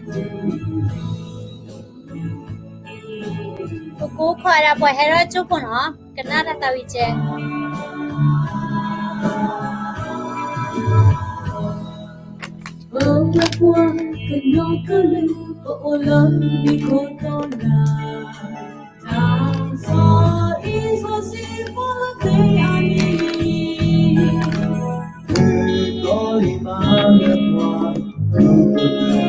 ပကိးခီၣ်ဝဲဒၣ်ပှၤဟဲထီၣ်ကၠိဖိနီၤ, ကနၣ်တၢ်သးဝံၣ်ကဲ. ပဝဲပှၤကညီကလုာ် ပအိၣ်လၢမူခိၣ်ဒီနၤ, တၢ်စီအံၤစီဆှံပှၤလၢသ့ၣ်အမံၤ, ပဘၣ်သ့ၣ်မံလီၤ, ပ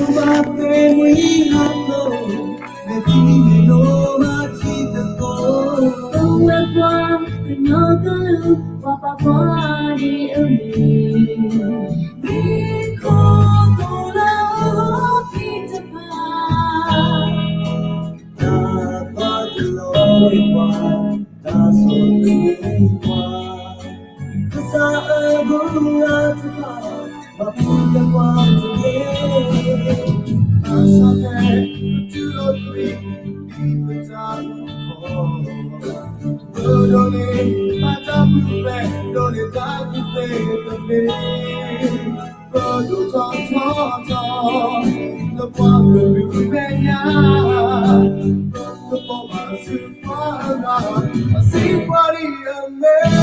ဘၣ်သ့ၣ်မံလီၤ, မ့ၢ်ထံမ့ၢ်လိၤမၤထံသကိး, ပဝဲပှၤကညီကလုာ် ပှၤပာ်ပှၤဒ်အမ့ၢ်, မ့ၢ်ခိၣ်သိလၢအအိၣ်ဖံးတဖၣ် တၢ်ပာ်တလီၤဝဲပှၤ, တၢ်ဆီၣ်သနံးပှၤ, ကစၢ်အဘိအတဖၣ်, ဘၣ်ဖှူလၢပှၤတက့ၢ်, ဘၣ်ဆၣ်ဖဲပတုၤလီၤကွံာ် ဒ်ပတၢ်အုၣ်ကီၤ, ပဒိးန့ၢ် ဘၣ်တၢ်ပူၤဖျဲး ဒိးန့ၢ်တၢ်ကူၣ်သ့တမ့ၢ်, ပဒိၣ်ထီၣ်ထီထီၣ် လၢပှၤကလုာ်မဲာ်ညါ, ပကဘီၣ်ဘၣ်ဆူပှၤအဂီၢ်, အစံးပှၤဒ်အမ့ၢ်.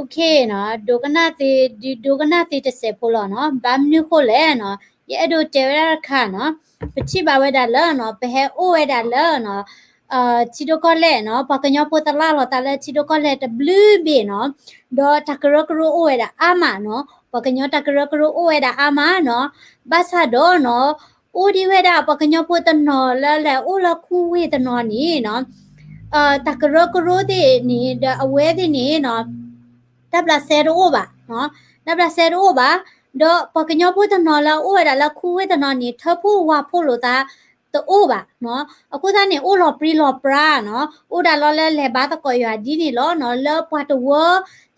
Okay နီၤ, ဒိကနၣ်သ့, ဒိကနၣ်သ့တစဲးဖိလီၤနီၤ, ဘၣ်မနုၤဃိလဲၣ်နီၤ, ယအဲၣ်ဒိးတဲဝဲဒၣ်တခါနီၤ, ပထံၣ်ဘၣ်ဝဲဒၣ်လၢနီၤ, ပဟဲအိၣ်ဝဲဒၣ်လၢနီၤ ထံဒိၣ်ကီၢ်လဲၢ်နီၤ, ပှၤကညီဖိသလၣ်လီၤသးလၢထံဒိၣ်ကီၢ်လဲၢ်တဘျုးဘ့ၣ်နီၤ, ဒီးတၢ်ကရၢကရိအိၣ်ဝဲဒၣ်အါမးနီၤ, ပှၤကညီတၢ်ကရၢကရိအိၣ်ဝဲဒၣ်အါမးနီၤ, ဘၣ်ဆၣ်ဒီးနီၤ, အိၣ်ဒံးဝဲဒၣ်ပှၤကညီဖိတနီၤလၢလဲၤအိၣ်လၢခူဝ့ၢ်တနီၤန့ၣ်နီၤ, တၢ်ကရၢကရိသ့ၣ်န့ၣ် ဒီးအဝဲသ့ၣ်န့ၣ်နီၤ, တၢ်ဘျးစဲတအိၣ်ဘၣ်, တၢ်ဘျးစဲတအိၣ်ဘၣ်, ဒီးပှၤကညီဖိတနီၤလၢအိၣ်ဝဲဒၣ်လၢခူဝ့ၢ်တနီၤန့ၣ် ထၢဖှိၣ်ဝၣ်ဖှိၣ်လိာ်သးတအိၣ်ဘၣ်, အဃိသတးန့ၣ် အိၣ်လီၤပြံလီၤပြါနီၤ, အိၣ်ဒၣ်လီၤလၢလဲၤဘါသကိးယွၤဒ်န့ၣ်လီၤနီၤ, လၢပှၤတဝၢ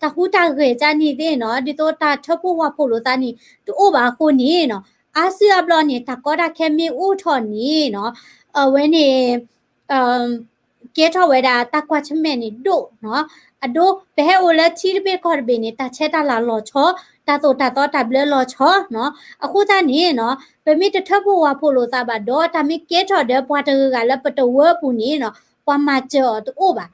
တၢ်ဟူးတၢ်ဂဲၤကန့ၣ်သ့ၣ်နီၤ, ဒ်သိးတၢ်ထၢဖှိၣ်ဝၣ်ဖှိၣ်လိာ်သးန့ၣ် တအိၣ်ဘၣ်အဃိန့ၣ်နီၤ, အါစုအါဘျီန့ၣ် တၢ်ကီတၢ်ခဲမ့ၢ်အိၣ်ထီၣ်န့ၣ်နီၤ, အဝဲန့ၣ် ကဲထီၣ်ဝဲဒၣ်တၢ်ကွၢ်ဆၢၣ်မဲာ်န့ၣ်ဒိၣ်နီၤ, အဒိ ပဟဲအိၣ်လၢထံတဘ့ၣ်ကီၢ်တဘ့ၣ်န့ၣ် တၢ်ဆဲးတၢ်လၤလီၤဆီ, တၢ်သိၣ်တၢ်သီတၢ်ဘျၢလီၤဆီနီၤ, အဃိသတးန့ၣ်နီၤ, ပမ့ၢ်တထၢဖှိၣ်ဝၣ်ဖှိၣ်လိာ်သးဘၣ်ဒီး တၢ်မ့ၢ်ကဲထီၣ်ဒီးပှၤတဂၤဂၤလၢပတဝၢအပူၤန့ၣ်နီၤ, ပှၤမၤစၢၤအီၤတအိၣ်ဘၣ်.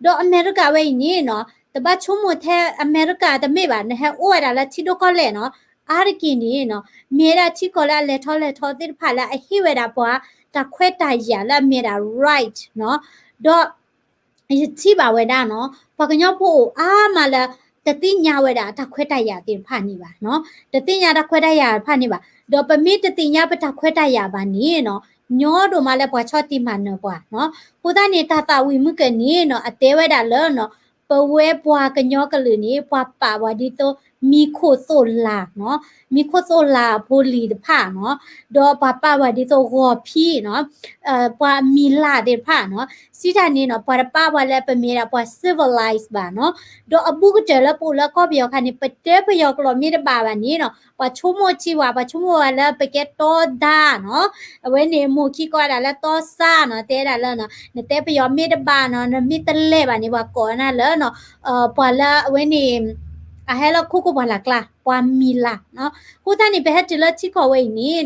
ဒီးအမဲရကၤဝဲအံၤန့ၣ်နီၤ, တဘၣ်ဆိကမိၣ်ထဲအမဲရကၤတမ့ၢ်ဘၣ်, နဟဲအိၣ်ဝဲဒၣ်လၢထံဒိၣ်ကီၢ်လဲၢ်နီၤ, အါတက့ၢ်န့ၣ်နီၤ, မ့ၢ်ဝဲဒၣ်ထံကီၢ်လၢအလဲၤထီၣ်လဲၤထီသ့ၣ်တဖၣ်လၢအဟ့ၣ်ဝဲဒၣ်ပှၤတၢ်ခွဲးတၢ်ယာ်လၢအမ့ၢ်ဒၣ် right နီၤ, ဒီး ယထံၣ်ဘၣ်ဝဲဒၣ်နီၤ, ပှၤကညီဖိအိၣ်အါမးလၢ တသ့ၣ်ညါဝဲဒၣ်တၢ်ခွဲးတၢ်ယာ်သ့ၣ်တဖၣ်န့ၣ်ဘၣ်နီၤ, တသ့ၣ်ညါတၢ်ခွဲးတၢ်ယာ်တဖၣ်န့ၣ်ဘၣ်, ဒီးပမ့ၢ်တသ့ၣ်ညါပတၢ်ခွဲးတၢ်ယာ်ဘၣ်န့ၣ်နီၤ, ညီဒိၣ်မးလၢပှၤဆီၣ်တံၢ်မၤနၢၤပှၤနီၤ, အဃိသတးန့ၣ် တၢ်သးဝံၣ်မုၢ်ကၢန့ၣ်နီၤ, အတဲဝဲဒၣ်လၢနီၤ, ပဝဲပှၤကညီကလုာ်န့ၣ် ပှၤပာ်ပှၤဒ်သိး မံၤခိၣ်သိၣ်လၤနီၤ, မံၤခိၣ်သိၣ်လၤအဖိလံၤတဖၣ်နီၤ, ဒီးပှၤပာ်ပှၤဒ်သိးဂီၤဖံးနီၤ, ပှၤမံၤလၤသ့ၣ်တဖၣ်နီၤ, စံးတၢ်န့ၣ်နီၤ, ပှၤတပာ်ပှၤလၢပမ့ၢ်ဒၣ်ပှၤ civilized ဘၣ်နီၤ, ဒီးအဘူးကတၢၢ်လၢပအိၣ်လၢကီၢ်ပယီၤခါန့ၣ် ပတဲပယီၤကျိာ်မ့ၢ်တဘၣ်ဘၣ်န့ၣ်နီၤ, ပှၤဆိကမိၣ်ထံဝဲ, ပှၤဆိကမိၣ်ဝဲလၢပကဲတီဒါနီၤ, အဝဲန့ၣ်မိၢ်ခံကိးဝဲဒၣ်လၢတီစါနီၤ, တဲဒၣ်လၢနီၤ, နတဲပယီၤမ့ၢ်တဘၣ်နီၤ, နမ့ၢ်တလဲၤဘၣ်န့ၣ် ပှၤကိးနၤလၢနီၤ, ပှၤလၢအဝဲန့ၣ် အဟဲလၢခိခိၣ်ပှၢ်လၢ်ကျါ, ပှၤမံၤလၤနီၤ, အဃိသတးန့ၣ် ပဟဲတုၤလၢထံကီၢ်ဝဲအံၤန့ၣ်နီၤ,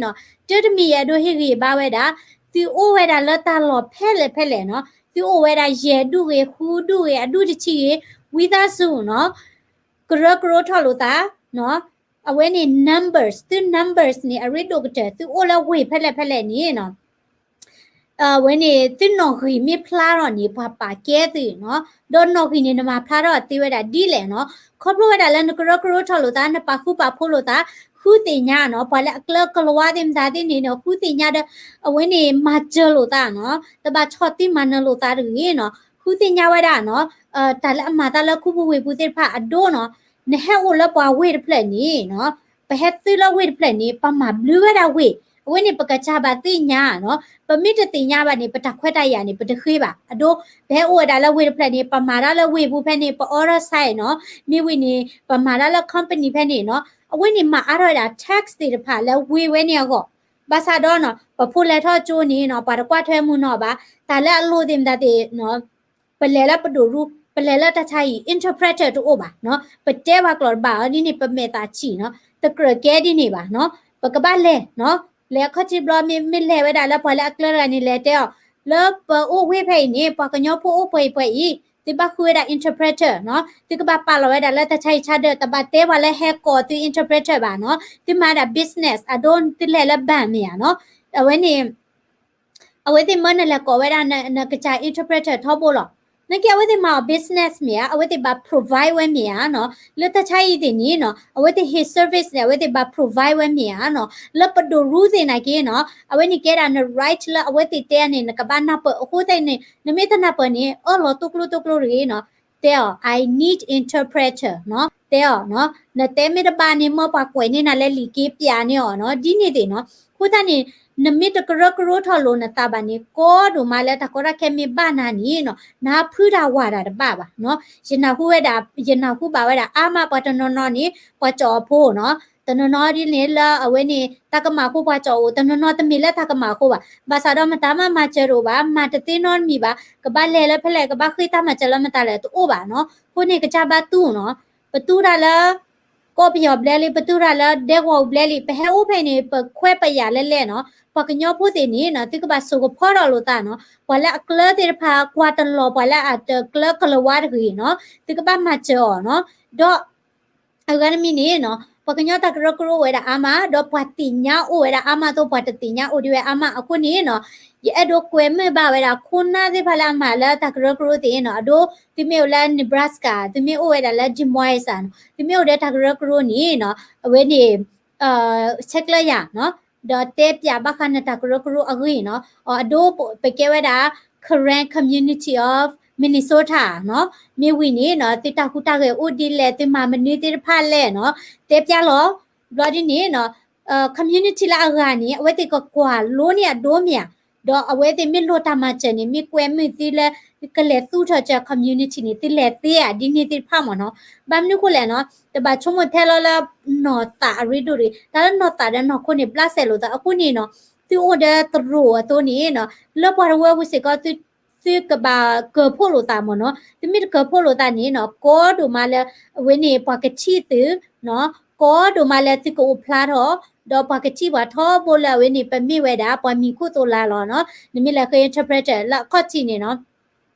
တၢ်တမံၤယအဲၣ်ဒိးဟ့ၣ်ဂံၢ်ဘါဝဲဒၣ်, သုအိၣ်ဝဲဒၣ်လၢတၢ်လီၢ်ဖဲလဲၣ်ဖဲလဲၣ်နီၤ, သုအိၣ်ဝဲဒၣ်ယဲၢ်ဒူၣ်ဂ့ၤ, ဃုဒူၣ်ဂ့ၤ, အဒူၣ်တဆံဂ့ၤ, ဝံသးစူၤနီၤ, ကရၢကရိထီၣ်လိာ်သး, အဝဲန့ၣ် numbers, သု numbers န့ၣ် အရ့ဒိၣ်ကတၢၢ်, သုအိၣ်လၢဝ့ၢ်ဖဲလဲၣ်ဖဲလဲၣ်န့ၣ်နီၤ, အဝဲန့ၣ် သုနီၣ်ဂံၢ်မ့ၢ်ဖျါထီၣ်န့ၣ် ပှၤပာ်ကဲသုနီၤ, ဒီးနီၣ်ဂံၢ်န့ၣ် နမၤဖျါထီၣ်သ့ဝဲဒၣ်ဒ်လဲၣ်နီၤ, ခီဖျိဝဲဒၣ်လၢနကရၢကရိထီၣ်လိာ်သး, နပာ်ဃူပာ်ဖိးလိာ်သး, ဃုသ့ၣ်ညါနီၤ, ပှၤလၢအကျၢၤကလၤဝါသ့ၣ်မတၤသ့ၣ်န့ၣ်နီၤ, ဃုသ့ၣ်ညါဒီး အဝဲန့ၣ်မၤစၢၤလိာ်သးနီၤ, တဘၣ်ဆီၣ်တံၢ်မၤနၢၤလိာ်သးတဂ့ၤနီၤ, ဃုသ့ၣ်ညါဝဲဒၣ်နီၤ, တၢ်လၢအမၤသးလၢခူပူၤဝ့ၢ်ပူၤသ့ၣ်တဖၣ်အဒိနီၤ, နဟဲအိၣ်လၢပှၤဝ့ၢ်တဖျၢၣ်န့ၣ်နီၤ, ပဟဲသုလၢဝ့ၢ်တဖျၢၣ်န့ၣ် ပမၤဘျုးဝဲဒၣ်ဝ့ၢ်, အဝဲန့ၣ်ပကစၢ်ဘၣ်သ့ၣ်ညါနီၤ, ပမ့ၢ်တသ့ၣ်ညါဘၣ်န့ၣ် ပတၢ်ခွဲးတၢ်ယာ်န့ၣ် ပတဃ့ဘၣ်. အဒိ ပဟဲအိၣ်ဝဲဒၣ်လၢဝ့ၢ်တဖျၢၣ်န့ၣ် ပမၤတၢ်လၢဝ့ၢ်ပူၤဖဲန့ၣ် ပအီထီၣ်ဆဲးနီၤ, မ့ၢ်ဝံၤန့ၣ် ပမၤတၢ်လၢ company ဖဲန့ၣ်နီၤ, အဝဲန့ၣ်မၤအါထီၣ်ဝဲဒၣ် tax သ့ၣ်တဖၣ်လၢဝ့ၢ်ဝဲန့ၣ်အဂီၢ်, ဘၣ်ဆၣ်ဒီးနီၤ ပဖိလဲၤထီၣ်ကၠိန့ၣ်နီၤ ပှၤတကွၢ်ထွဲမုာ်နီၤဘၣ်, တၢ်လၢအလိၣ်သ့ၣ်မတၤသ့ၣ်နီၤ ပလဲၤလၢပဒိၣ်ရူ ပလဲၤလၢတၢ်ဆါဟံၣ် interpreter တအိၣ်ဘၣ်နီၤ, ပတဲပှၤကျိာ်တဘၣ်အီၤဒ်န့ၣ် ပမဲာ်သးဆံးနီၤ, တကြၢးကဲဒ်န့ၣ်ဘၣ်နီၤ, ပကဘၣ်လဲၤနီၤ, လဲၤအခီၣ်ထံးဘျီ မ့ၢ် မ့ၢ်လဲၤဝဲဒၣ်လၢပှၤလၢအကျၢတဂၤန့ၣ် လဲၤတဲအီၤ, လၢပအိၣ်ဝ့ၢ်ဖဲအံၤန့ၣ် ပှၤကညီဖိအိၣ်ပှဲၤအံၤပှဲၤအံၤ သုဘၣ်ဃုဝဲဒၣ် interpreter နီၤ, သုကဘၣ်ပာ်လီၤဝဲဒၣ်လၢတၢ်ဆါဟံၣ်ဆါဒၢး, တဘၣ်တဲပှၤလၢဟဲကိးသု interpreter ဘၣ်နီၤ, သုမၤဒၣ် business အဒိ သုလဲၤလၢ bank မ့ၢ်ဧါနီၤ, အဝဲန့ၣ် အဝဲသ့ၣ်မၢနလဲၤကိးဝဲဒၣ် နကစၢ် interpreter ထီဘိလီၤ. နာ်က့ အဝဲသ့ၣ်မၤအီၤ business မ့ၢ်ဧါ, အဝဲသ့ၣ်ဘၣ် provide ဝဲမ့ၢ်ဧါနီၤ, လၢတၢ်ဆါဟံၣ်သ့ၣ်န့ၣ်နီၤ အဝဲသ့ၣ်ဟ့ၣ် service န့ၣ် အဝဲသ့ၣ်ဘၣ် provide ဝဲမ့ၢ်ဧါနီၤ, လၢပဒိၣ်ရူသ့ၣ်နာ်က့နီၤ အဝဲန့ၣ်ကဲဒၣ်န right လၢအဝဲသ့ၣ်တဲန့ၣ် နကဘၣ်နၢ်ပၢၢ်အဃိသတးန့ၣ် နမ့ၢ်တနၢ်ပၢၢ်န့ၣ် အၢၣ်လီၤတိကျိတိကျိတဂ့ၤနီၤ, တဲအီၤ I need interpreter နီၤ, တဲအီၤနီၤ, နတဲမ့ၢ်တဘၣ်န့ၣ် မၢပှၤကွဲးန့ၢ်နၤလၢလံာ်က့ ပျးန့ၢ်အီၤနီၤ, ဒ်န့ၣ်သ့ၣ်နီၤ, အဃိသတးန့ၣ် နမ့ၢ်တကရၢကရိထီၣ်လိာ်နသးဘၣ်န့ၣ် ကီဒိၣ်မးလၢတၢ်ကီတၢ်ခဲမ့ၢ်ဘၣ်နၤန့ၣ်နီၤ နဖုတၢ်ဝၤတၢ်တဘၣ်ဘၣ်နီၤ, ယနၢ်ဟူဝဲဒၣ် ယနၢ်ဟူဘၣ်ဝဲဒၣ်အါမး ပှၤတနီၤနီၤန့ၣ် ပှၤကၠီၣ်အီၤဖိနီၤ, တနီၤနီၤဒ်န့ၣ်လၢအဝဲန့ၣ် တၢ်ကမၣ်အဃိပှၤကၠီၣ်အီၤ, တနီၤနီၤတမ့ၢ်လၢတၢ်ကမၣ်အဃိဘၣ်, ဘၣ်ဆၣ်ဒီးမတၤမးမၤစၢၤတအိၣ်ဘၣ်, မၤတသ့နီတမံၤဘၣ်, ကဘၣ်လဲၤလၢဖဲလဲၣ် ကဘၣ်ဃ့တၢ်မၤစၢၤလၢမတၤလဲၣ်တအိၣ်ဘၣ်နီၤ, အဃိန့ၣ်ကစၢ်ဘၣ်တူၢ်နီၤ, ပတူၢ်တၢ်လၢ ကီၢ်ပယီၤဘျဲလံ, ပတူၢ်တၢ်လၢဒဲကဝီၤအူဘျဲလံ, ပဟဲအိၣ်ဖဲအံၤန့ၣ် ပခွဲးပယာ်လဲၣ်လဲၣ်နီၤ, ပှၤကညီဖိသ့ၣ်န့ၣ်နီၤ သုကဘၣ်စိာ်ကဖီထီၣ်လိာ်သးနီၤ, ပှၤလၢအကျၢသ့ၣ်တဖၣ် ကွၢ်တလီၤပှၤလၢအတကျၢကလၤဝါတဂ့ၤနီၤ, သုကဘၣ်မၤစၢၤအီၤနီၤ, ဒီး အဂၤတမံၤန့ၣ်နီၤ ပှၤကညီတၢ်ကရၢကရိအိၣ်ဝဲဒၣ်အါမး, ဒီးပှၤသ့ၣ်ညါအိၣ်ဝဲဒၣ်အါမးအသိး ပှၤတသ့ၣ်ညါအိၣ်ဒံးဝဲအါမးအဃိန့ၣ်နီၤ, ယအဲၣ်ဒိးကွဲမုာ်ဘၣ်ဝဲဒၣ် ခိၣ်နၢ်သ့ၣ်တဖၣ်လၢအမၤလၢတၢ်ကရၢကရိသ့ၣ်နီၤ, အဒိ သုမ့ၢ်အိၣ်လၢ Nebraska, သုမ့ၢ်အိၣ်ဝဲဒၣ်လၢ Des Moines နီၤ, သုမ့ၢ်အိၣ်ဒီးတၢ်ကရၢကရိန့ၣ်နီၤ, အဝဲန့ၣ် ဆဲးကျၢယၤနီၤ, ဒီးတဲပျးဘၣ်ဃးနတၢ်ကရၢကရိအဂ့ၢ်နီၤ, အဒိ ပကဲဝဲဒၣ် Karen Community of Minnesota နီၤ, မ့ၢ်ဝံၤန့ၣ်နီၤ သုတၢ်ဟူးတၢ်ဂဲၤအိၣ်ဒ်လဲၣ် သုမၤမနုၤသ့ၣ်တဖၣ်လဲၣ်နီၤ, တဲပျးလီၤ, ဘျီဒ်န့ၣ်နီၤ, community လၢအဂၤန့ၣ် အဝဲသ့ၣ်ကကွၢ်လိန့ၢ်အဒိမ့ၢ်ဧါ, ဒီးအဝဲသ့ၣ်မ့ၢ်လိၣ်တၢ်မၤစၢၤန့ၣ် မ့ၢ်ကွဲမုာ်သုလၢ ကလဲၤသူၣ်ထီၣ်စၢၤ community န့ၣ် သုလဲၤသ့ဧါ ဒ်န့ၣ်သ့ၣ်တဖၣ်မ့ၢ်နီၤ, ဘၣ်မနုၤဃိလဲၣ်နီၤ, တဘၣ်ဆိကမိၣ်ထဲလီၤလၢ နီၢ်သးအရ့ဒိၣ်တဂ့ၤ, တၢ်လၢနီၢ်သးဒီးနီၢ်ခိန့ၣ် ဘျးစဲလိာ်သးအဃိန့ၣ်နီၤ, သုအိၣ်ဒီးသရိာ်အသိးန့ၣ်နီၤ, လၢပှၤတဝၢပူၤစ့ၢ်ကီး သုကဘၣ်ကၢၢ်ဖှိၣ်လိာ်သးမ့ၢ်နီၤ, သုမ့ၢ်တကၢၢ်ဖှိၣ်လိာ်သးန့ၣ်နီၤ ကီဒိၣ်မးလၢ အဝဲန့ၣ် ပှၤကထံၣ်သုနီၤ, ကီဒိၣ်မးလၢသုကအိၣ်ဖျါထီၣ်, ဒီးပှၤကထံၣ်ပှၤထီဘိလၢအဝဲန့ၣ် ပမ့ၢ်ဝဲဒၣ် ပှၤမံၤခိၣ်သိးလါလီၤနီၤ, နမ့ၢ်လဲၤဃ့ interpreter လၢအခီၣ်ထံးန့ၣ်နီၤ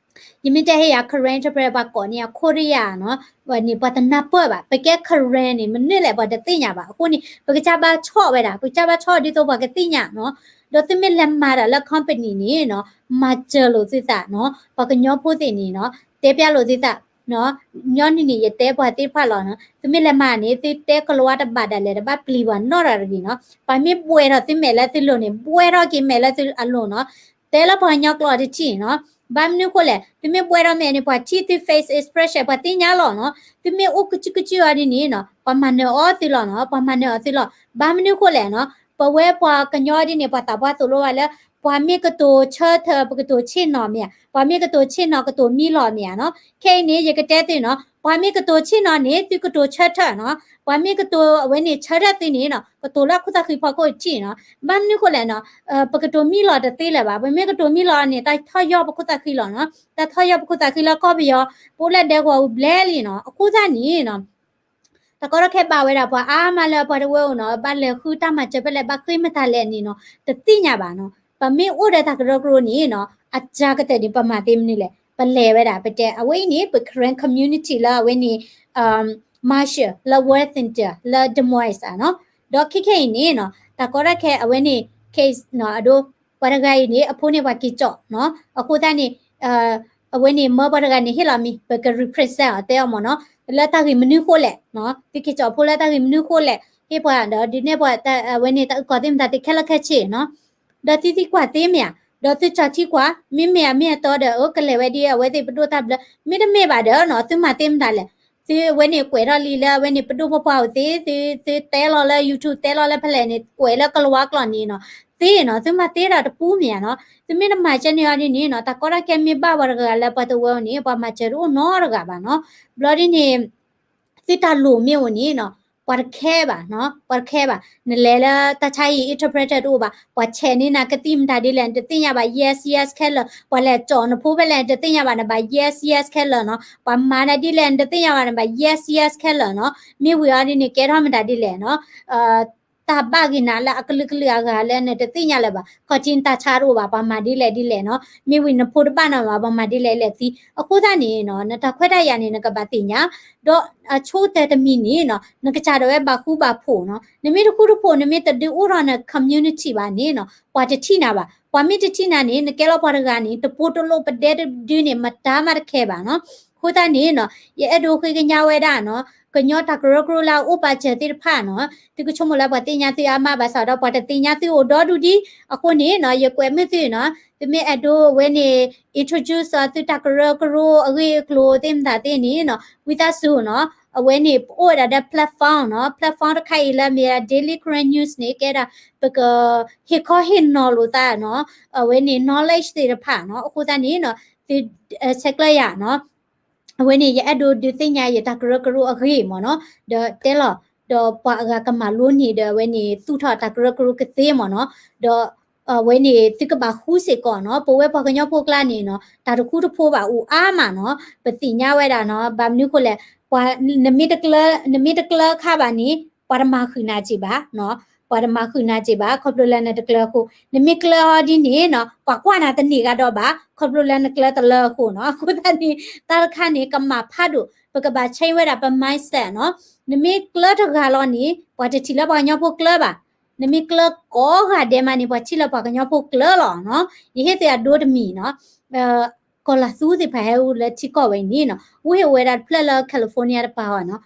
ယမ့ၢ်တဲဟ့ၣ်ယၤ Karen interpreter ပှၤကိးန့ၢ်ယၤ Korea နီၤ, ဝဲန့ၣ် ပှၤတနၢ်ပၢၢ်ဘၣ်, ပကဲ Karen န့ၣ် မနုၤလဲၣ် ပှၤတသ့ၣ်ညါဘၣ်, အဃိန့ၣ် ပကစၢ်ဘၣ်ဆီၣ်ဝဲဒၣ်, ပကစၢ်ဘၣ်ဆီၣ်ဒ်သိးပှၤကသ့ၣ်ညါနီၤ, ဒီးသုမ့ၢ်လဲၤမၤတၢ်လၢ company န့ၣ်နီၤ, မၤစၢၤလိာ်သုသးနီၤ, ပှၤကညီဖိသ့ၣ်န့ၣ်နီၤ, တဲပျးလိာ်သုသး ညီနုၢ်န့ၣ် ယတဲပှၤသ့ၣ်တဖၣ်လီၤနီၤ, သုမ့ၢ်လဲၤမၤန့ၣ် သုတဲကလၤဝါတဘၣ်ဒၣ်လဲာ် တဘၣ်ပျံၤပှၤနီတဂၤတဂ့ၤနီၤ, ပှၤမ့ၢ်ဘှဲထီၣ်သုမဲာ်လၢသုလိၤန့ၣ် ဘှဲထီၣ်က့ၤမဲာ်လၢသုအလိၤနီၤ, တဲလၢပှၤကညီကျိာ်တထံၣ်နီၤ, ဘၣ်မနုၤဃိလဲၣ်, သုမ့ၢ်ဘှဲထီၣ်မဲာ်န့ၣ် ပှၤထံၣ်သု face expression ပှၤသ့ၣ်ညါလီၤနီၤ, သုမ့ၢ်အိၣ်ကစုကစုအီၤဒ်န့ၣ်နီၤ ပှၤမၤနၢၤအီၤသုလီၤနီၤ, ပှၤမၤနၢၤအီၤသုလီၤ, ဘၣ်မနုၤဃိလဲၣ်နီၤ, ပဝဲပှၤကညီဒ်န့ၣ် ပှၤသးပှၢ်သိၣ်လိဝဲလၢ ပှၤမ့ၢ်ကတိၤဆၢထၢၣ် ပကတိၤဆ့ၣ်နီၤမ့ၢ်ဧါ, ပှၤမ့ၢ်ကတိၤဆ့ၣ်နီၤ ကတိၤမံလီၤမ့ၢ်ဧါနီၤ, ခဲအံၤန့ၣ် ယကတဲသုနီၤ, ပှၤမ့ၢ်ကတိၤဆ့ၣ်နီၤန့ၣ် သုကတိၤဆၢထၢၣ်နီၤ, ပှၤမ့ၢ်ကတိၤအဝဲန့ၣ်ဆၢထၢၣ်သုန့ၣ်နီၤ ကတိၤလၢခိၣ်သးဃံဖီခိၣ်ထံၣ်နီၤ, ဘၣ်မနုၤဃိလဲၣ်နီၤ, ပကတိၤမံလီၤတသ့လၢၤဘၣ်, ပမ့ၢ်ကတိၤမံလီၤန့ၣ် တၢ်ထီၣ်ယီၢ်ပခိၣ်သးဃံလီၤနီၤ, တၢ်ထီၣ်ယီၢ်ပခိၣ်သးဃံလၢကီၢ်ပယီၤ ပအိၣ်လၢဒဲကဝီၤအူဘျဲလံနီၤ, အဃိသတးန့ၣ်နီၤ တၢ်ကီတၢ်ခဲဘၣ်ဝဲဒၣ်ပှၤအါမးလၢပှၤတဝၢအိၣ်နီၤ, ဘၣ်လဲၤဃုတၢ်မၤစၢၤဖဲလဲၣ် ဘၣ်ဃ့မတၤလဲၣ်န့ၣ်နီၤ တသ့ၣ်ညါဘၣ်နီၤ, ပမ့ၢ်အိၣ်ဒီးတၢ်ကရၢကရိန့ၣ်နီၤ အစှၤကတၢၢ်န့ၣ် ပမၤသ့မနုၤလဲၣ်, ပလဲၤဝဲဒၣ် ပတဲ အဝဲအံၤန့ၣ် ပ Karen community လၢအဝဲန့ၣ် Marshall လၢ Worthington လၢ Des Moines နီၤ, ဒီးခဲခဲအံၤန့ၣ်နီၤ တၢ်ကီတၢ်ခဲအဝဲန့ၣ် case နီၤ အဒိ ပှၤတဂၤအံၤန့ၣ် အဖိန့ၣ်ပှၤက့ၤကၠီၣ်နီၤ, အဃိသတးန့ၣ် အဝဲန့ၣ်မၢပှၤတဂၤန့ၣ် ဟ့ၣ်လီၤမံၤ ပက represent အီၤ တဲအီၤမ့ၢ်နီၤ, လၢတၢ်ဂ့ၢ်မနုၤဃိလဲၣ်နီၤ, သုက့ၤကၠီၣ်ဖိလၢတၢ်ဂ့ၢ်မနုၤဃိလဲၣ်, ဟ့ၣ်ပှၤဒီးဒုးနဲၣ်ပှၤ အဝဲန့ၣ်တၢ်အုၣ်ကီၤသ့ၣ်မတၤသ့ၣ်ခဲလၢာ်ခဲဆ့နီၤ, ဒီးသုသံကွၢ်သ့မ့ၢ်ဧါ, ဒီးသုကၠီၣ်ထံကွၢ် မ့မ့ၢ်အမ့ၢ်အတီဒီး အကလဲၤဝဲဒ်အဝဲသ့ၣ်ပဒိၣ်တၢ်ဘျၢ, မ့တမ့ၢ်ဘၣ်ဒီးနီၤ သုမၤသ့မတၤလဲၣ် သုဝဲန့ၣ်ကွဲးထီၣ်လံလၢအဝဲန့ၣ်ပဒိၣ်ပပှၢ်ဧိၤသ့, သု, သုတဲလီၤလၢ YouTube တဲလီၤလၢဖဲလဲၣ်န့ၣ် ကွဲးလၢကလၤဝါကျိာ်န့ၣ်နီၤ, သ့နီၤ, သုမၤသ့တၢ်တပူၤမ့ၢ်ဧါနီၤ, သုမ့ၢ်တမၤကဲန့ၣ်အီၤဒ်န့ၣ်နီၤ, တၢ်ကီတၢ်ခဲမ့ၢ်ဘၣ်ပှၤတဂၤလၢပှၤတဝၢန့ၣ် ပှၤမၤစၢၤတအိၣ်နီတဂၤဘၣ်နီၤ, ဘျီဒ်န့ၣ် သုတၢ်လိၣ်မ့ၢ်အိၣ်န့ၣ်နီၤ, ပှၤတခဲဘၣ်နီၤ, ပှၤတခဲဘၣ်, နလဲၤလၢတၢ်ဆါအံၤ interpreter တအိၣ်ဘၣ်, ပှၤဆဲးန့ၢ်နၤကသံၣ်မတၤဒ်လဲၣ် နတသ့ၣ်ညါဘၣ် yes yes ခဲလၢာ်, ပှၤလဲၤကၠီၣ်နဖိဖဲလဲၣ် နတသ့ၣ်ညါဘၣ် နဘၣ် yes yes ခဲလၢာ်နီၤ, ပှၤမၤနၤဒ်လဲၣ် နတသ့ၣ်ညါဘၣ် နဘၣ် yes yes ခဲလၢာ်နီၤ, မ့ၢ်ဝံၤအီၤဒ်န့ၣ် ကဲထီၣ်မတၤဒ်လဲၣ်နီၤ တၢ်ဘၣ်က့ၤနၤလၢအကလုာ်ကလုာ်အဂၤလၢနတသ့ၣ်ညါလၢၤဘၣ်, ခီၣ်ထံးနတၢ်ဆါတအိၣ်ဘၣ်, ပှၤမၤဒ်လဲၣ်ဒ်လဲၣ်နီၤ, မ့ၢ်ဝံၤနဖိတဘၣ်နၤဘၣ် ပှၤမၤဒ်လဲၣ်လဲၣ်သံ, အဃိသတးန့ၣ်နီၤ နတၢ်ခွဲးတၢ်ယာ်န့ၣ် နကဘၣ်သ့ၣ်ညါ, ဒီးအဆိကတၢၢ်တမံၤန့ၣ်နီၤ နကစၢ်ဒၣ်ဝဲဘၣ်ဃူဘၣ်ဖိးနီၤ, နမ့ၢ်တဃူတဖိး နမ့ၢ်တဒုးအိၣ်ထီၣ်န community ဘၣ်န့ၣ်နီၤ ပှၤတထံၣ်နၤဘၣ်, ပှၤမ့ၢ်တထံၣ်နၤန့ၣ် နကဲလီၤပှၤတဂၤန့ၣ် တပိတလိာ်ပဒဲတဒုန့ၣ် မတၤမးတခဲဘၣ်နီၤ, အဃိသတးန့ၣ်နီၤ ယအဲၣ်ဒိးဃ့ကညးဝဲဒၣ်နီၤ ကညီတၢ်ကရၢကရိလၢအအိၣ်ပာ်စၢၤသ့ၣ်တဖၣ်နီၤ, သုကဆိကမိၣ်လၢပှၤသ့ၣ်ညါသုအါမးဘၣ်ဆၣ်ဒီး ပှၤတသ့ၣ်ညါသုအိၣ်ဒီဒူၣ်ဒံး, အဃိန့ၣ်နီၤ ယကွဲးမုာ်သုနီၤ, သုမ့ၢ်အဲၣ်ဒိးဝဲန့ၣ် introduce သုတၢ်ကရၢကရိအဂ့ၢ်အကျိၤသ့ၣ်မတၤသ့ၣ်န့ၣ်နီၤ ဝံသးစူၤနီၤ, အဝဲန့ၣ် ပအိၣ်ဝဲဒၣ်ဒီး platform နီၤ, platform တခါအံၤလၢမ့ၢ်ဒၣ် Daily Karen News န့ၣ် ကဲဒၣ် ပက ဟ့ၣ်ခီဟ့ၣ်နီၤလိာ်သးနီၤ, အဝဲန့ၣ် knowledge သ့ၣ်တဖၣ်နီၤ, အဃိသတးန့ၣ်နီၤ သုဆဲးကျၢယၤနီၤ အဝဲန့ၣ် ယအဲၣ်ဒိးဒုးသ့ၣ်ညါယတၢ်ကရၢကရိအဂ့ၢ်မ့ၢ်နီၤ, ဒီးတဲလီၤ, ဒီးပှၤအဂၤကမၤလိန့ၢ်ဒီးအဝဲန့ၣ် သူၣ်ထီၣ်တၢ်ကရၢကရိကသ့မ့ၢ်နီၤ, ဒီးအဝဲန့ၣ် သုကဘၣ်ဃူစ့ၢ်ကီးနီၤ, ပဝဲပှၤကညီဖိကျါန့ၣ်နီၤ တၢ်တဃူတဖိးဘၣ်အိၣ်အါမးနီၤ, ပသ့ၣ်ညါဝဲဒၣ်နီၤ, ဘၣ်မနုၤဃိလဲၣ်, ပှၤ နမ့ၢ်တကျၢ နမ့ၢ်တကျၢခါဘၣ်န့ၣ် ပှၤတမၤဃုာ်နၤစ့ၢ်ဘၣ်နီၤ, ပှၤတမၤဃုာ်နၤစ့ၢ်ဘၣ် ခီဖျိလၢနတကျၢအဃိ, နမ့ၢ်ကျၢအီၤဒ်န့ၣ်နီၤ ပှၤကွၢ်နၤတန့ၢ်ဂၤဒီးဘၣ် ခီဖျိလၢနကျၢတလၢအဃိနီၤ, အဃိသတးန့ၣ် တၢ်တခါန့ၣ် ကမၣ်ဖးဒိၣ် ပကဘၣ် change ဝဲဒၣ်ပ mindset နီၤ, နမ့ၢ်ကျၢတဂၤလီၤန့ၣ် ပှၤတထံၣ်လၢပှၤကညီဖိကျၢဘၣ်, နမ့ၢ်ကျၢကိးဂၤဒဲးမးန့ၣ် ပှၤထံၣ်လၢပှၤကညီဖိကျၢလီၤနီၤ, ယဟ့ၣ်သုအဒိတမံၤနီၤ ကီၢ်လၤသူသ့ၣ်တဖၣ်ဟဲအိၣ်လၢထံကီၢ်ဝဲအံၤန့ၣ်နီၤ, ဝ့ၢ်အိၣ်ဝဲဒၣ်တဖျၢၣ်လၢ California တပၤအီၤနီၤ,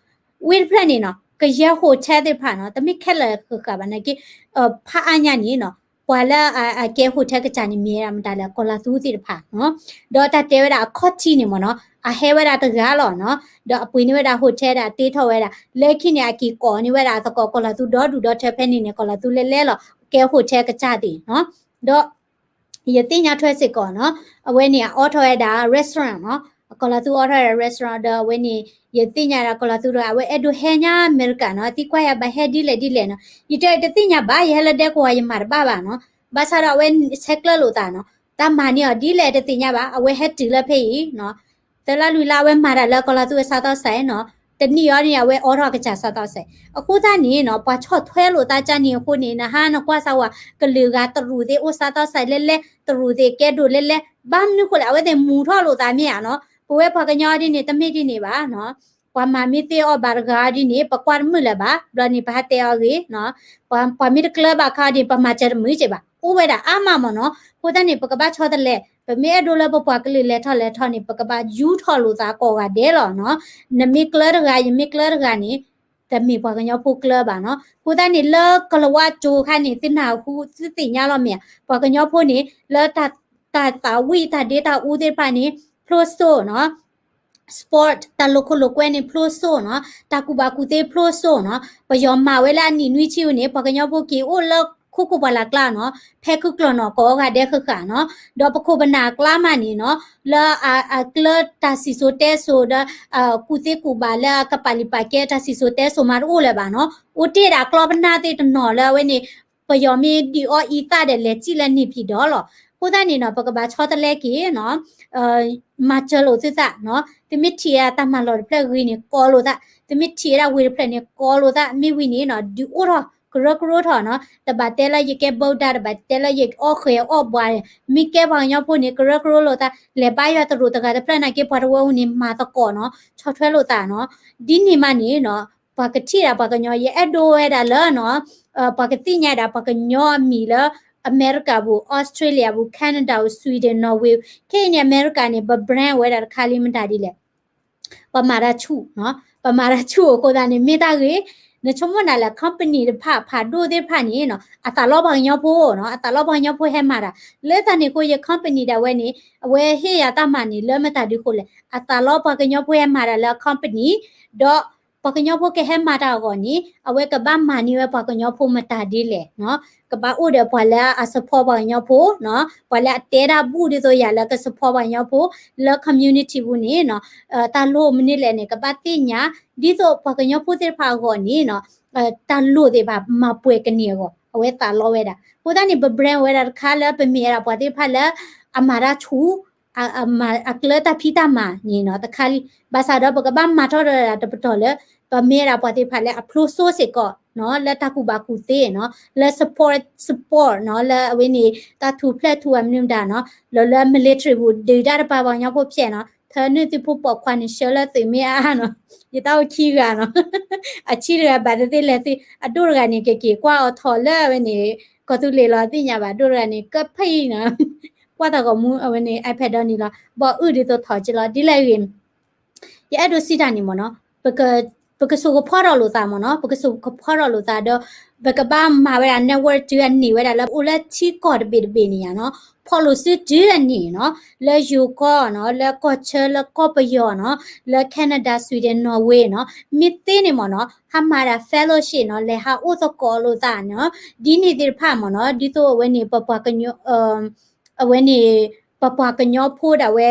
ဝ့ၢ်တဖျၢၣ်န့ၣ်နီၤ ကယဲၢ် hotel သ့ၣ်တဖၣ်နီၤ တမ့ၢ်ခဲလၢာ်ဃၣ်ဃၣ်ဘၣ်နာ်က့, ဖးအါညါန့ၣ်နီၤ ပှၤလၢအကဲ hotel ကစၢ်န့ၣ်မ့ၢ်ဝဲဒၣ်မတၤလဲၣ် ကီၢ်လၤသူသ့ၣ်တဖၣ်နီၤ, ဒီးတၢ်တဲဝဲဒၣ်အခီၣ်ထံးန့ၣ်မ့ၢ်နီၤ အဟဲဝဲဒၣ်တဂၤလီၤနီၤ, ဒီးအပှ့ၤန့ၢ်ဝဲဒၣ် hotel ဒၣ်တ့ထီၣ်ဝဲဒၣ် လၢခံန့ၣ် အက့ၤကိးန့ၢ်ဝဲဒၣ်အသကိး ကီၢ်လၤသူဒီဒူၣ်ဒီထၢဖဲန့ၣ်န့ၣ် ကီၢ်လၤသူလဲၤလဲၤလီၤ ကဲ hotel ကစၢ်သ့ၣ်နီၤ, ဒီး ယသ့ၣ်ညါထွဲစ့ၢ်ကီးနီၤ, အဝဲန့ၣ် အအိးထီၣ်ဝဲဒၣ် restaurant နီၤ, ကီၢ်လၤသူအိးထီၣ်ဝဲဒၣ် restaurant ဒီးအဝဲန့ၣ် ယသ့ၣ်ညါဒၣ်ကီၢ်လၤသူတဂၤ အဝဲအဲၣ်ဒိးဟဲညါအမဲရကၤနီၤ, သံကွၢ်ယၤဘၣ်ဟဲဒ်လဲၣ်ဒ်လဲၣ်နီၤ, ယတဲတသ့ၣ်ညါဘၣ် ယဟဲလၢဒဲကဝီၤယမၤတဘၣ်ဘၣ်နီၤ, ဘၣ်ဆၣ်ဒီးအဝဲဆဲးကျၢလိာ်သးနီၤ, တၢ်မၤန့ၢ်အီၤဒ်လဲၣ်တသ့ၣ်ညါဘၣ် အဝဲဟဲတုၤလၢဖဲအံၤနီၤ, သၢလါလွံၢ်လါအဝဲမၤတၢ်လၢကီၢ်လၤသူအစားသောက်ဆိုင်နီၤ, တနံၣ်အီၤန့ၣ် အဝဲအိးထီၣ်ကစၢ်စားသောက်ဆိုင်, အဃိသတးန့ၣ်နီၤ ပှၤဆီၣ်ထွဲလိာ်သးကၢ်န့ၣ်အဃိန့ၣ် နဟါနကွၢ်စၢ်ဝဲ ကလုာ်ဂၤတရူးသ့ၣ်အိၣ်စားသောက်ဆိုင်လဲၤလဲၤ တရူးသ့ၣ်ကဲဒိၣ်လဲၤလဲၤ, ဘၣ်မနုၤဃိလဲၣ် အဝဲသ့ၣ်မူထီၣ်လိာ်သးမ့ၢ်ဧါနီၤ, ပဝဲပှၤကညီဒ်န့ၣ် တမ့ၢ်ဒ်န့ၣ်ဘၣ်နီၤ, ပှၤမၤမ့ၢ်သ့အီၣ်ဘၣ်တဂၤဒ်န့ၣ် ပကွၢ်တမုာ်လၢၤဘၣ်, ဘျီန့ၣ် ပဟးတဲအီၤဂ့ၤနီၤ, ပှၤမ့ၢ်တကျၢဘၣ်ခါဒ်န့ၣ် ပမၤစၢၤတမုာ်က့ဘၣ်, အိၣ်ဝဲဒၣ်အါမးမ့ၢ်နီၤ, အဃိသတးန့ၣ် ပကဘၣ်ဆီတလဲ, ပမ့ၢ်အဲၣ်ဒိးလၢပပှၤကလုာ်လဲၤထီၣ်လဲၤထီန့ၣ် ပကဘၣ်ယူထီၣ်လိာ်သးကိးဂၤဒဲးလီၤနီၤ, နမ့ၢ်ကျၢတဂၤ ယမ့ၢ်ကျၢတဂၤန့ၣ် တမ့ၢ်ပှၤကညီဖိကျၢဘၣ်နီၤ, အဃိသတးန့ၣ် လၢကလၤဝါကၠိခါန့ၣ် သုနၢ်ဟူ သုသ့ၣ်ညါလီၤမ့ၢ်ဧါ, ပှၤကညီဖိန့ၣ် လၢတၢ် တၢ်သးဝံၣ်တၢ်ဒ့တၢ်အူသ့ၣ်တဖၣ်န့ၣ် ဖျိစိနီၤ, sport တၢ်လိာ်ခိၣ်လိာ်ကွဲန့ၣ် ဖျိစိနီၤ, တၢ်ကူၣ်ဘၣ်ကူၣ်သ့ဖျိစိနီၤ, ပယီၤမၤဝဲလၢအနံၣ်နွံဆံန့ၣ် ပှၤကညီဖိက့ၤအိၣ်လၢခိခိၣ်ပှၢ်လၢ်ကျါနီၤ, ဖဲခုၣ်ကျီၢ်နီၢ်ကိးဂၤဒဲးဃၣ်ဃၣ်နီၤ, ဒီးပခိၣ်ပနၢ်အကျါမးန့ၣ်နီၤ, လၢအကျၢတၢ်စံၣ်စိၤတဲစိၤဒီး ကူၣ်သ့ကူၣ်ဘၣ်လၢအကပာ်လုၢ်ပာ်ကဲတၢ်စံၣ်စိၤတဲစိၤမးတအိၣ်လၢၤဘၣ်နီၤ, အိၣ်တ့ၢ်ဒၣ်ကျီပနၢ်သ့ၣ်တနီၤလၢအဝဲန့ၣ် ပယီၤမ့ၢ်ဒုးအီအံသၣ်ဒီးလဲၤစံၣ်လၢန့ၣ်ဖံးဒီးလီၤ. အဃိသတးန့ၣ်နီၤ ပကဘၣ်ဆီတလဲက့ၤနီၤ, မၤစၢၤလိာ်သုသးနီၤ, သုမ့ၢ်ထံၣ်ဝဲဒၣ်တၢ်မၤလီၢ်တဖျၢၣ်ဂ့ၤန့ၣ် ကိးလိာ်သး, သုမ့ၢ်ထံၣ်ဝဲဒၣ်ဝ့ၢ်တဖျၢၣ်န့ၣ် ကိးလိာ်သး, မ့ၢ်ဝံၤန့ၣ်နီၤ ဒုးအိၣ်ထီၣ်ကရၢကရိထီၣ်နီၤ, တဘၣ်တဲလၢယကဲ Buddha တဘၣ်တဲလၢယအီၣ်ဃဲၤအီၣ်ဘှါ, မ့ၢ်ကဲပှၤကညီဖိန့ၣ် ကရၢကရိလိာ်သး, လဲၤဘါယွၤတရူးတဂၤတဖျၢၣ်နာ်က့ ပှၤတဝၢအူန့ၣ် မၤသကိးနီၤ, ဆီၣ်ထွဲလိာ်သးနီၤ, ဒ်န့ၣ်မးန့ၣ်နီၤ ပှၤကထံၣ်ဒၣ်ပှၤကညီ ယအဲၣ်ဒိးဝဲဒၣ်လၢနီၤ, ပှၤကသ့ၣ်ညါဒၣ်ပှၤကညီအမံၤလၢ အမဲရကၤပူၤ, အီစထြ့လယါပူၤ, ခဲနဒၤပူၤ, ဆွံဒ့ၣ်, နီၣ်ဝ့ၤ, ခဲအံၤန့ၣ် အမဲရကၤန့ၣ် ပ brand ဝဲဒၣ်တခါလံမတၤဒ်လဲၣ်, ပမၤတၢ်ဆူၣ်နီၤ, ပမၤတၢ်ဆူၣ်အဃိသတးန့ၣ် မ့ၢ်တၢ်ဂ့ၤ, နဆိကမိၣ်နၤလဲၣ် company တဖၣ် ဖးဒိၣ်သ့ၣ်တဖၣ်န့ၣ်နီၤ အသးလီပှၤကညီဖိနီၤ အသးလီပှၤကညီဖိဟဲမၤတၢ် လၢတၢ်န့ၣ်အဃိ ယ company ဒၣ်ဝဲန့ၣ် အဝဲဟ့ၣ်ယၤတၢ်မၤန့ၣ် လၢမတၤဒုးဃိလဲၣ် အသးလီပှၤကညီဖိဟဲမၤတၢ်လၢ company ဒီး ပှၤကညီဖိကဟဲမၤတၢ်အဂီၢ်န့ၣ် အဝဲကဘၣ်မၤန့ၢ်ဝဲပှၤကညီဖိမတၤဒ်လဲၣ်နီၤ ကဘၣ်အိၣ်ဒီးပှၤလၢအ support ပှၤကညီဖိနီၤ ပှၤလၢအတဲတၢ်ဘူၣ်ဒ်သိးယၤလၢက support ပှၤကညီဖိ လၢ community ပူၤန့ၣ်နီၤ တၢ်လိၣ်မနုၤလဲၣ်န့ၣ် ကဘၣ်သ့ၣ်ညါ ဒ်သိးပှၤကညီဖိသ့ၣ်တဖၣ်အဂီၢ်န့ၣ်နီၤ တၢ်လိၣ်သ့ၣ်တဖၣ်မၤပှဲၤကန့ၢ်အဂီၢ် အဝဲသးလီဝဲဒၣ် အဃိသတးန့ၣ် ပ brand ဝဲဒၣ်တခါလၢပမ့ၢ်ဝဲဒၣ်ပှၤသ့ၣ်တဖၣ်လၢ အမၤတၢ်ဆူၣ် အကျၢတၢ်ဖံးတၢ်မၤန့ၣ်နီၤ တခါလံ ဘၣ်ဆၣ်ဒီးပကဘၣ်မၤထီၣ်ဒီးဒၣ်တပတီၢ်လၢ ပမ့ၢ်ဝဲဒၣ်ပှၤသ့ၣ်တဖၣ်လၢအဖျိစိစ့ၢ်ကီးနီၤ လၢတၢ်ကူၣ်ဘၣ်ကူၣ်သ့နီၤ လၢ support support နီၤ လၢအဝဲန့ၣ် တၢ်ထူၣ်ဖျဲၣ်ထူၣ်အမနုၤမတၤနီၤ လီၤလၢ military ပူၤ ဒုးတၢ်တပာ်ပှၤကညီဖိဖျဲးနီၤ ထၢနုာ်သုဖိပိာ်ခွါန့ၣ် ဆှၢလၢသုးမ့ၢ်အါနီၤ ယတၢ်အိၣ်ခံဂၤနီၤ အဆံတဂၤဘၣ်တသ့လဲၤသ့ အဒိၣ်တဂၤန့ၣ် ကက့ၤကွၢ်အီၤထီၣ်လၢအဝဲန့ၣ် ကီၢ်သူလ့ၤလီၤသ့ၣ်ညါဘၣ် ဒိၣ်တဂၤန့ၣ် ကဖဲအံၤနီၤ ကွၢ်တၢ်ဂီၤမူအဝဲန့ၣ် iPad ဒီးန့ၣ်လီၤ ဘီအုၣ်ဒ်သိးထီၣ်က့လီၤ ဒ်လဲၣ်ဂ့ၤ ယအဲၣ်ဒိးစံးတၢ်န့ၣ်မ့ၢ်နီၤ ပကဆိကဖီထီၣ်လိာ်သးမ့ၢ်နီၤ ပကဆိကဖီထီၣ်လိာ်သးဒီး ပကဘၣ်မၤဝဲဒၣ် network တုၤအနံၣ်ဝဲဒၣ်လၢ အိၣ်လၢထံကီၢ်တဘ့ၣ်တဘ့ၣ်န့ၣ်ယါနီၤ ဖီၣ်လိာ်စုတုၤအနံၣ်နီၤ လၢယိၤကီၢ်နီၤ လၢကီၢ်ဆၢ လၢကီၢ်ပယီၤနီၤ လၢ Canada Sweden Norway နီၤ မ့ၢ်သ့န့ၣ်မ့ၢ်နီၤ ဟးမၤဒၣ် fellowship နီၤ လဲၤဟးအိၣ်သကိးလိာ်သးနီၤ ဒ်န့ၣ်သ့ၣ်တဖၣ်မ့ၢ်နီၤ ဒ်သိးအဝဲန့ၣ် ပပှၤကညီ အဝဲန့ၣ် ပပှၤကညီဖိဒၣ်ဝဲ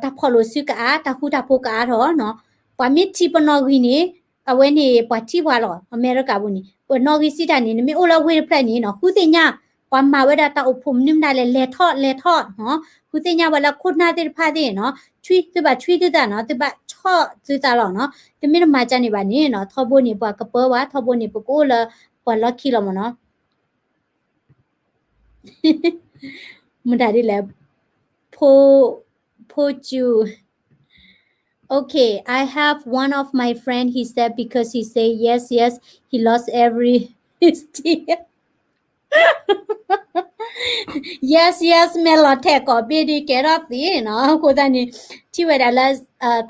တၢ်ဖီၣ်လိာ်စုကအါ တၢ်ဃူတၢ်ဖိးကအါထီၣ်နီၤ ပှၤမ့ၢ်ထံၣ်ပနီၣ်ဂံၢ်န့ၣ် အဝဲန့ၣ်ပှၤထံၣ်ပှၤလီၤ အမဲရကၤပူၤန့ၣ် ပနီၣ်ဂံၢ်စံးတၢ်န့ၣ် နမ့ၢ်အိၣ်လၢဝ့ၢ်တဖျၢၣ်န့ၣ်နီၤ ဃုသ့ၣ်ညါ ပှၤမၤဝဲဒၣ်တၢ်အိၣ်ဖှိၣ်မနုၤမတၤလဲၣ် လဲၤထီၣ်လဲၤထီၣ်နီၤ ဃုသ့ၣ်ညါပှၤလၢခိၣ်နၢ်သ့ၣ်တဖၣ်သ့ၣ်နီၤ ထွံၣ်သုဘၣ်ထွံၣ်သုသးနီၤ သုဘၣ်ဆီၣ်သုသးလီၤနီၤ သုမ့ၢ်တမၤကန့ၣ်ဘၣ်န့ၣ်နီၤ ထီဘိန့ၣ် ပှၤကပၢဝဲ ထီဘိန့ၣ် ပကအိၣ်လၢ ပှၤလီၢ်ခံလီၤမ့ၢ်နီၤ မတၤဒ်လဲၣ် ဖိ ဖိကၠူ Okay, I have one of my friend, he said, because he say yes, yes, he lost every his teeth. Yes, yes, မဲာ်လီၤထဲးကိးဘ့ၣ်ဒ်ကဲထီၣ်သ့နီၤ အဃိသတးန့ၣ် ထံၣ်ဝဲဒၣ်လၢ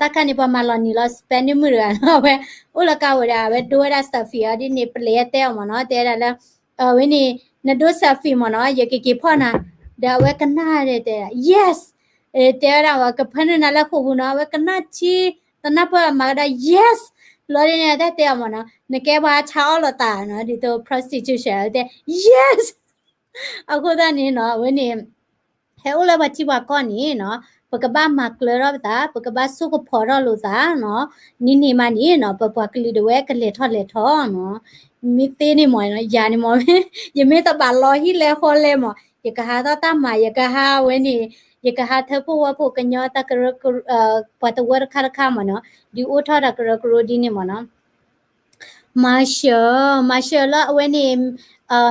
တၢ်ခါန့ၣ် ပှၤမၤလီၤနံၤလီၤ Spanish မုၣ်တဂၤနီၤ အဝဲ အိၣ်လၢကါဝဲဒၣ် အဝဲဒိဝဲဒၣ် selfie အီၤဒ်န့ၣ် ပလဲၤတဲအီၤမ့ၢ်နီၤ တဲဝဲဒၣ်လၢ အဝဲန့ၣ် နဒိ selfie မ့ၢ်နီၤ ယကက့ၤဖီၣ်နၤ ဒီးအဝဲကနၣ်တဲ yes တဲဝဲဒၣ် ကဖၢနုာ်နၤလၢဃိာ်ပူၤနီၤ အဝဲကနၣ်ထံ သနၢ်ပၢၢ်မၤကဒီး yes လီၤဒ်န့ၣ် တၢ်တဲအီၤမ့ၢ်နီၤ နကဲပှၤဆါအီၣ်လိာ်သးနီၤ ဒ်သိး prostitution တဲ yes အဃိသတးန့ၣ်နီၤ အဝဲန့ၣ် ဟဲအိၣ်လၢပှၤထံပှၤကီၢ်န့ၣ်နီၤ ပကဘၣ်မၤကျၢၤထီၣ်ပသး ပကဘၣ်ဆိကဖီထီၣ်လိာ်သးနီၤ နံၤန့ၣ်မးန့ၣ်နီၤ ပပှၤကလုာ်ဒၣ်ဝဲကလဲၤထီၣ်လဲၤထီနီၤ မ့ၢ်သ့န့ၣ်မ့ၢ် ယၤန့ၣ်မ့ၢ် ယမ့ၢ်တဘၣ်လီၤဟံၣ်လဲၤဃီလဲၢ်မ့ၢ် ယကဟးထီၣ်တၢ်မၤ ယကဟးဝဲန့ၣ် ယကဟးထၢဖှိၣ်ဝီဖှိၣ်ကညီတၢ်ကရၢ ပှၤတဝၢတခါတခါမ့ၢ်နီၤ ဒုးအိၣ်ထီၣ်တၢ်ကရၢကရိဒ်န့ၣ်မ့ၢ်နီၤ Marshall Marshall လၢအဝဲန့ၣ်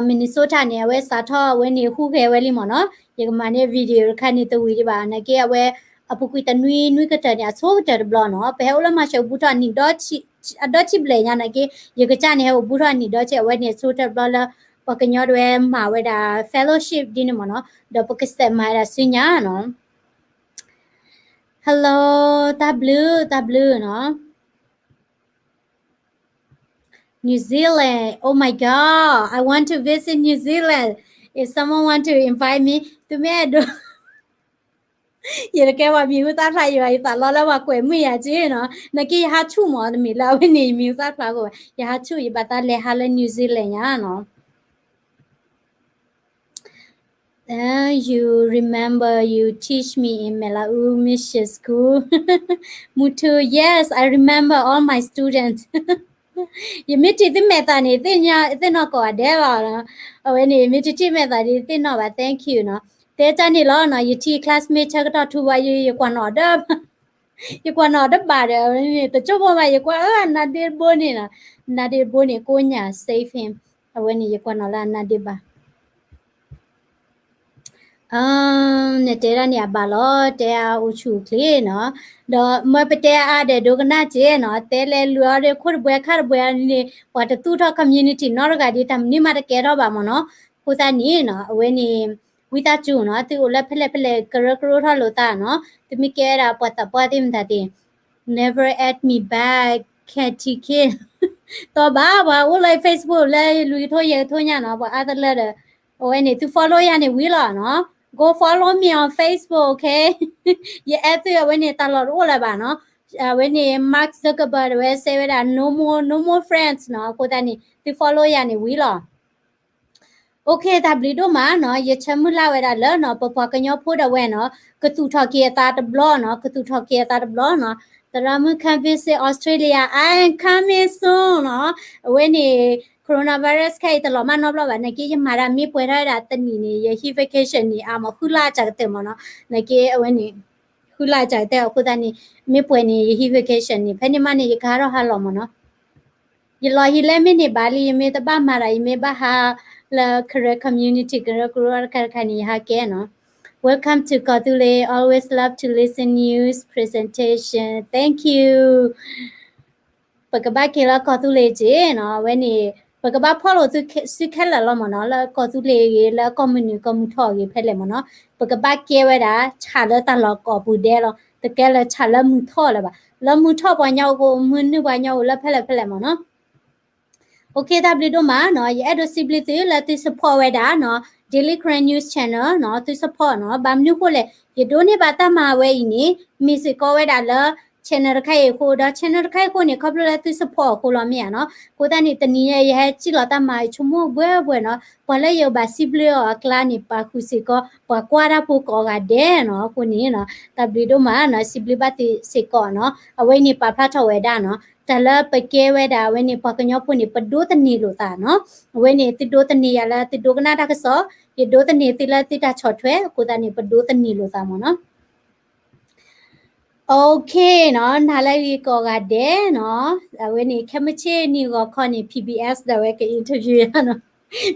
Minnesota န့ၣ် အဝဲစးထီၣ်အဝဲန့ၣ်ဟူးဂဲၤဝဲလံမ့ၢ်နီၤ ယကမၤန့ၢ် video တခါန့ၣ်တဝံၤဒံးဘၣ် နာ်က့အဝဲ အပူၤကွံာ်တနွံနွံကတၢၢ်န့ၣ် အဆိကတၢၢ်တဘျီနီၤ ပဟဲအိၣ်လၢ Marshall ဘူးထီၣ်နံၣ်ဒီ အဒီဆံဘျဲၣ်ညါနာ်က့ ယကစၢ်န့ၣ်ဟဲအိၣ်ဘူးထီၣ်နံၣ်ဒီဆံ အဝဲန့ၣ်အဆိကတၢၢ်တဘျီလၢ ပှၤကညီဒၣ်ဝဲမၤဝဲဒၣ် fellowship ဒ်န့ၣ်မ့ၢ်နီၤ ဒီးပကစဲးမၤဝဲဒၣ်ဆူညါနီၤ Hello တၢ်ဘျုး တၢ်ဘျုးနီၤ New Zealand. Oh my God, I want to visit New Zealand. If someone want to invite me, သုမ့ၢ်အဲၣ်ဒိး ယတကဲပှၤမံၤဟူသၣ်ဖျါယၤဘၣ် ယသးလီလၢပှၤကွဲးမုာ်ယၤက့နီၤ နာ်က့ယဟးဆူၣ်မး တမ့ၢ်လၢအဝဲန့ၣ် ယမံၤဟူသၣ်ဖျါကိးဘၣ် ယဟးဆူၣ် ယဘၣ်သးလဲၤဟးလၢ New Zealand ညါနီၤ You remember you teach me in မဲၣ်လးအူ Mission School. မူထူ yes, I remember all my students. ယမ့ၢ်ထံၣ်သုမဲာ်သးန့ၣ် သ့ၣ်နီၣ်ကိးဂၤဒဲးလီၤ. အဝဲန့ၣ် မ့ၢ်တထံၣ်မဲာ်သးဒီး သ့ၣ်နီၣ်ဘၣ် thank you နီၤ. တဲတၢ်န့ၣ်လီၤနီၤ ယထံၣ် classmate ဆၢကတီၢ်ထူဘၣ် ယကွၢ်နီၣ်ဒီး ယကွၢ်နီၣ်တဘၣ်ဒီး အဝဲန့ၣ် တကၠိဖိမး ယကွၢ်အၢ နါဒ့တဘိန့ၣ်နီၤ, နါဒ့တဘိန့ၣ် ကိးညါ save him, အဝဲန့ၣ် ယကွၢ်နီၣ်လၢအနါဒ့ဘၣ်. နတဲဒၣ်န့ၣ်အဘၣ်လီၤ, တဲအါအိၣ်ဆူၣ်အိၣ်ချ့နီၤ, ဒီးမၢပတဲအါဒီးဒိကနၣ်က့နီၤ, တဲလဲၤလုၢ်အီၤဒီးခိၣ်တဘှဲခါတဘှဲန့ၣ် ပှၤတသူၣ်ထီၣ် community နီတဂၤဒီး တၢ်မနုၤမးတကဲထီၣ်ဘၣ်မ့ၢ်နီၤ, အဃိသတးန့ၣ်နီၤ အဝဲန့ၣ် ဝံသးစူၤနီၤ, သုအိၣ်လၢဖဲလဲၣ်ဖဲလဲၣ် ကရၢကရိထီၣ်လိာ်သးနီၤ, သုမ့ၢ်ကဲဝဲဒၣ်ပှၤသးပှၢ်သ့ၣ်မတၤသ့ၣ်, never add me back, ခဲထံခံ တီဘၣ် ပှၤအိၣ်လၢ Facebook လၢလွံၢ်ကထိယဲၢ်ကထိညါနီၤ ပှၤအါတလၢဒီး အဝဲန့ၣ် သု follow ယၤန့ၣ်ဝံၤလီၤနီၤ go follow me on Facebook, okay? ယ add သုအဝဲန့ၣ် တၢ်လီၢ်တအိၣ်လၢၤဘၣ်နီၤ အဝဲန့ၣ် Mark Zuckerberg ဝဲစဲဝဲဒၣ် no more, no more friends နီၤ အဃိသတးန့ၣ် သု follow ယၤန့ၣ်ဝံၤလီၤ OK တၢ်ဘျုးဒိၣ်မးနီၤ ယဆၢမုၢ်လၢ်ဝဲဒၣ်လၢနီၤ ပပှၤကညီဖိဒၣ်ဝဲနီၤ ကသူၣ်ထီၣ်က့ၤအသးတဘျီနီၤ ကသူၣ်ထီၣ်က့ၤအသးတဘျီနီၤ သရၣ်မုၣ် come visit Australia, I am coming soon နီၤ အဝဲန့ၣ် coronavirus ခဲအံၤတလီၤမၢ်နီတဘျီဘၣ် နာ်က့ ယမၤတၢ်မ့ၢ်ပှဲၤထီၣ်ဝဲဒၣ်တနံၣ်န့ၣ် ယဟံး vacation န့ၣ် အါမး ဃုလါအစှၤကတၢၢ်မးနီၤ နာ်က့ အဝဲန့ၣ် ဃုလါအစှၤကတၢၢ်အဃိသတးန့ၣ် မ့ၢ်ပှဲၤန့ၣ် ယဟံး vacation န့ၣ် ဖဲန့ၣ်မးန့ၣ် ယကဟးထီၣ်ဟးလီၤမးနီၤ ယလီၤဟံးလဲမ့ၢ်န့ၣ်ဘၣ်လံ ယမ့ၢ်တဘၣ်မၤတၢ် ယမ့ၢ်ဘၣ်ဟးလၢ Karen community ကရၢကရိတခါတခါန့ၣ် ယဟးကဲနီၤ Welcome to ကီၢ်သူလ့ၤ always love to listen news presentation, thank you. ပကဘၣ်ကဲလၢကီၢ်သူလ့ၤက့ၤနီၤ အဝဲန့ၣ် ပကဘၣ် follow သုခဲလၢာ်လီၤမးနီၤ လၢကီၢ်သူလ့ၤဂ့ၤ လၢကီၢ်မုၢ်နုာ်ကီၢ်မုၢ်ထီၣ်ဂ့ၤဖဲလဲၣ်မးနီၤ ပကဘၣ်ကဲဝဲဒၣ် ဆၣ်လၢတၢ်လီၢ်ကီၢ်ပူၤဒဲလီၤ တကဲလၢဆၣ်လၢမုၢ်ထီၣ်လၢၤဘၣ် လၢမုၢ်ထီၣ်ပှၤကညီအိၣ် မုၢ်နုာ်ပှၤကညီအိၣ်လၢဖဲလဲၣ်ဖဲလဲၣ်မးနီၤ OK တၢ်ဘျုးဒိၣ်မးနီၤ ယအဲၣ်ဒိးစံးဘျုးသုလၢသု support ဝဲဒၣ်နီၤ Daily Karen News Channel နီၤ သု support နီၤ ဘၣ်မနုၤအဃိလဲၣ် ယဒိးန့ၢ်ဘၣ်တၢ်မၤဝဲအံၤန့ၣ် မ့ၢ်စ့ၢ်ကီးဝဲဒၣ်လၢ channel တခါအံၤအဃိ ဒီး channel တခါအံၤအဃိန့ၣ် ခီဖျိလၢသု support အဃိလီၤမ့ၢ်ဧါနီၤ အဃိသတးန့ၣ် တနံၤအံၤ ယဟဲစံၣ်လီၤတၢ်မၤ ယဆိကမိၣ်ဘှဲဘှဲနီၤ ပှၤလၢယဘၣ်စံးဘျုးအီၤအကျါန့ၣ် ပာ်ဃုာ်စ့ၢ်ကီး ပှၤကွၢ်တၢ်ဖိကိးဂၤဒဲးနီၤ အဃိန့ၣ်နီၤ တၢ်ဘျုးဒိၣ်မးနီၤ စံးဘျုးဘၣ်သုစ့ၢ်ကီးနီၤ အဝဲန့ၣ်ပာ်ဖျါထီၣ်ဝဲဒၣ်နီၤ တၢ်လၢပကဲဝဲဒၣ်အဝဲန့ၣ် ပှၤကညီဖိန့ၣ် ပဒိးသန့ၤလိာ်သးနီၤ အဝဲန့ၣ် သုဒိးသန့ၤယၤလၢသုဒိကနၣ်တၢ်ကစီၣ် ယဒိးသန့ၤသုလၢသုတၢ်ဆီၣ်ထွဲ အဃိသတးန့ၣ် ပဒိးသန့ၤလိာ်သးမးနီၤ OK နီၤ နၤလၢအဂ့ၤကိးဂၤဒဲးနီၤ အဝဲန့ၣ် ခဲမုၢ်ဆ့ၣ်နံၤဂီၤခီန့ၣ် PBS ဒီးဝဲက interview ယၤ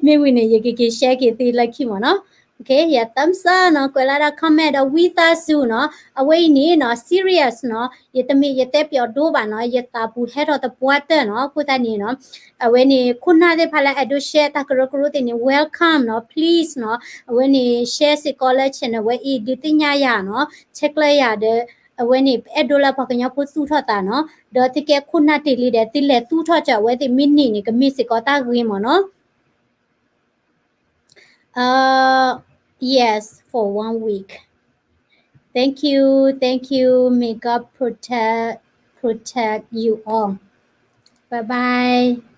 နီၤ မ့ၢ်ဝံၤန့ၣ် ယကက့ၤ share က့ၤသုလၢခံမးနီၤ OK ယ thumbs up နီၤ ကွဲးလီၤဒၣ် comment ဒီးဝံသးစူၤနီၤ အဝဲအံၤန့ၣ်နီၤ serious နီၤ ယတမ့ၢ်ယတဲပျီဒိဘၣ်နီၤ ယသးပူၤဟဲထီၣ်သပှၢ်တၢၢ်နီၤ အဃိသတးန့ၣ်နီၤ အဝဲန့ၣ် ခိၣ်နၢ်သ့ၣ်တဖၣ်လၢအဲၣ်ဒိး share တၢ်ကရၢကရိသ့ၣ်န့ၣ် welcome နီၤ please နီၤ အဝဲန့ၣ် share စ့ၢ်ကီးလၢ channel ဝဲအံၤ ဒုးသ့ၣ်ညါယၤနီၤ ဆဲးကျၢယၤဒီး အဝဲန့ၣ် ပအဲၣ်ဒိးလၢပှၤကညီဖိသူၣ်ထီၣ်သးနီၤ ဒီးသုကဲခိၣ်နၢ်တ့ၢ်လံဒီး သုလဲၤသူၣ်ထီၣ်စၢၤအဝဲသ့ၣ်မ့ၢ်န့ၢ်န့ၣ် ကမ့ၢ်စ့ၢ်ကီးတၢ်ဂ့ၤမးနီၤ Uh, yes, for one week. Thank you, thank you. May God protect protect you all. Bye bye.